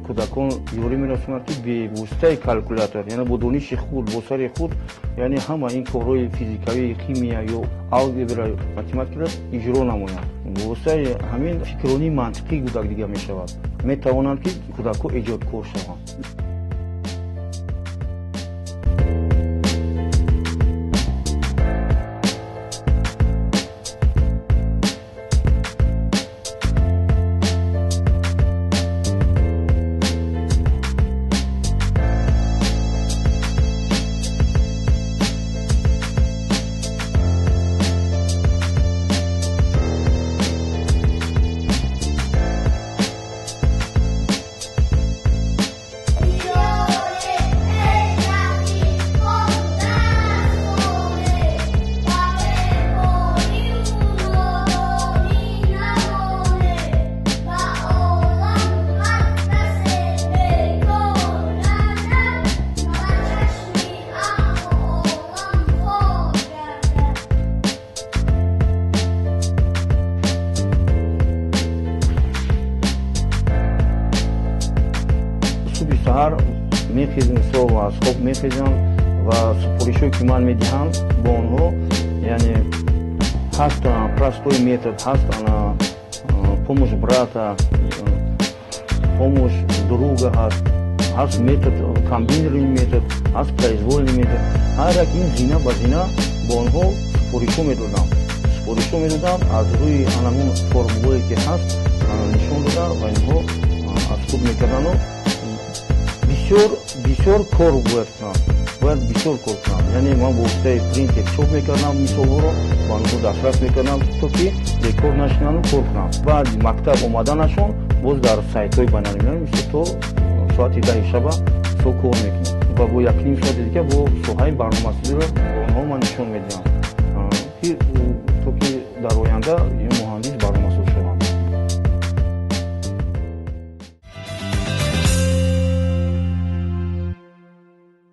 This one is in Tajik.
Кӯдакон ёрӣ мерасонад, ки бевоситаи калькулятор, яъне бо дониши худ, бо сари худ, яъне ҳама ин корҳои физикавӣ, химия ё алгебра, математикаро иҷро намоянд. Бо воситаи ҳамин фикрронии мантиқии кӯдак дига мешавад. Метавонанд, ки кӯдакҳо эҷодкор шаванд. Саҳар мехезем, мисол аз хоб мехезам ва супоришҳое, ки ман медиҳам бо онҳо, яъне ҳаст простой метод, ҳаст помощь брата, помощь друга, ҳаст метод, комбинированный метод, ҳаст произвольный метод. Ҳар як ин зина ба зина бо онҳо супоришҳо медодам, аз рӯи анамун формулое, ки ҳаст, нишон дода ва инҳо аз худ мекардану бисёр бисёр кор бояд кунам, бояд бисёр кор кунам. Яъне ман бо воситаи принтер чоп мекардам мисолҳоро, ба онҳо дастрас мекардам, то ки бекор нашинану кор кунам. Баъди мактаб омаданашон боз дар сайтҳои байналмилалӣ, мисол, то соати 10-и шаба со кор мекунем ва бо 1,5 соати дига бо соҳаи барномасозиро бо онҳо ман нишон медиҳам.